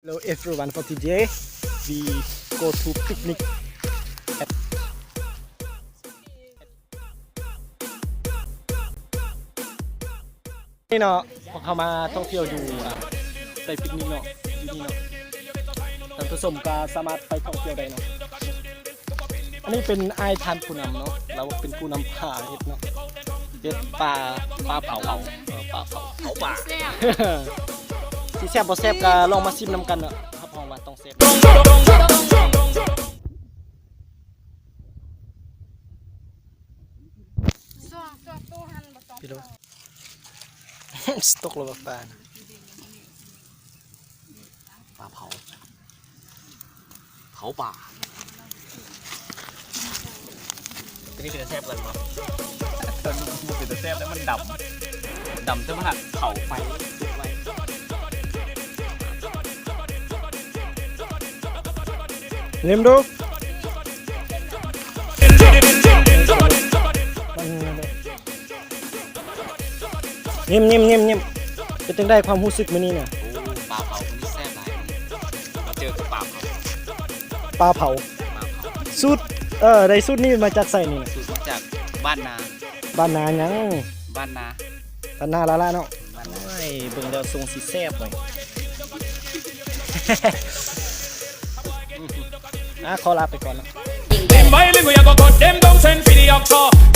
Hello everyone, for today we go to picnic at ນີ້ເນາະ ພວກເຮົາມາທ່ອງທ່ຽວຢູ່ ອ່າ ໄປປິກນິກເນາະ ຢູ່ນີ້ເນາະ ທ່ານຜູ້ຊົມກໍສາມາດໄປທ່ອງທ່ຽວໄດ້ເນາະ. ອັນນີ້ເປັນອ້າຍທ່ານຜູ້ນຳເນາະ ລາວເປັນຜູ້ນຳພາເຮັດເນາະ ເຮັດປາ ປາເຜົາ ເອີ ປາເຜົາ ເຜົາປາ ຊິແຊບບໍ່ແຊບກໍລອງມາຊິມນຳກັນເນາະ ຮັບຮອງວ່າຕ້ອງແຊບ. ຕົກແລ້ວປາ ປາເຜົາ ເຜົາປາ ຕົວນີ້ເປັນຕາແຊບເກີນບໍ່? ຕົວນີ້ບໍ່ເປັນຕາແຊບແລ້ວ ມັນດຳ ດຳແຕ່ວ່າເຜົາໄຟສຸກໄວ. ເນມດູ ເນມ ເນມ ເນມ ເນມ ເປັນຈັ່ງໃດຄວາມຮູ້ສຶກມື້ນີ້ນະ? ໂອ້ ປາເຜົາມື້ນີ້ແຊບຫຼາຍ ມາເຈີກັບປາເຜົາ ປາເຜົາ ປາເຜົາ ສູດ ເອີ ໄດ້ສູດນີ້ມາຈາກໃສນີ້ນະ? ສູດມາຈາກບ້ານນາ ບ້ານນາຫຍັງ? ບ້ານນາ ບ້ານນາລາລາເນາະ. ໂອ້ຍ ເບິ່ງແລ້ວຊົງຊິແຊບເວີຍ ອ່າ ຂໍລາໄປກ່ອນເນາະ.